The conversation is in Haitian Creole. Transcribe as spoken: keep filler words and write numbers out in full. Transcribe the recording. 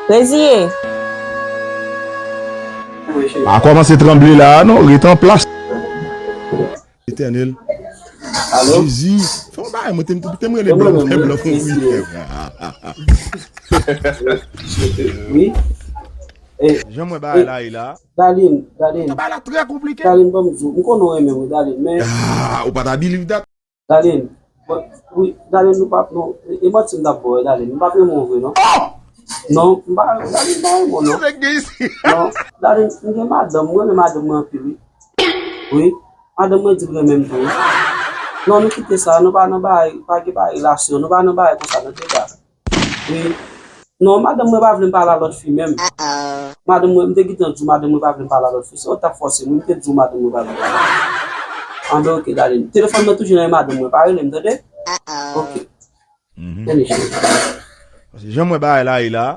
Reziye. Pa kòmanse tranble la a non, ret an plas. Etènèl. Jezi, fè yon bagay, mwen te m te m rele blan, fè blan fè wi. Wi. Jan mwen bagay la ye la. Darline, Darline. Bagay la trè konplike. Darline, ban m di w, m konnen w renmen mwen, Darline, men. Ah, ou pa ta believe that. Darline, wi, Darline, nou pa, non, e manti m t ap ba w, Darline, m pa t renmen w vre, non. Non, m pa, Darline, m pa renmen w, non. Non, Darline, m gen madanm, mwen renmen madanm mwen anpil, wi. Wi, madanm mwen di l renmen m tou, wi. Non, nou kite sa, nou pa nan bagay, pa gen bagay relasyon, nou pa nan bagay konsa, nan tèt la. Wi. Non, madanm mwen pa vle m pale a lòt fi menm. Madanm mwen, m te gentan di w madanm mwen pa vle m pale a lòt fi. Se yo t ap fòse m, m te di w madanm mwen pa vle m pale. Anben, oke, Darline. Telefòn mwen toujou nan men madanm mwen, pa rele m, tande? Oke. Finish. Paske jan mwen bagay la ye la,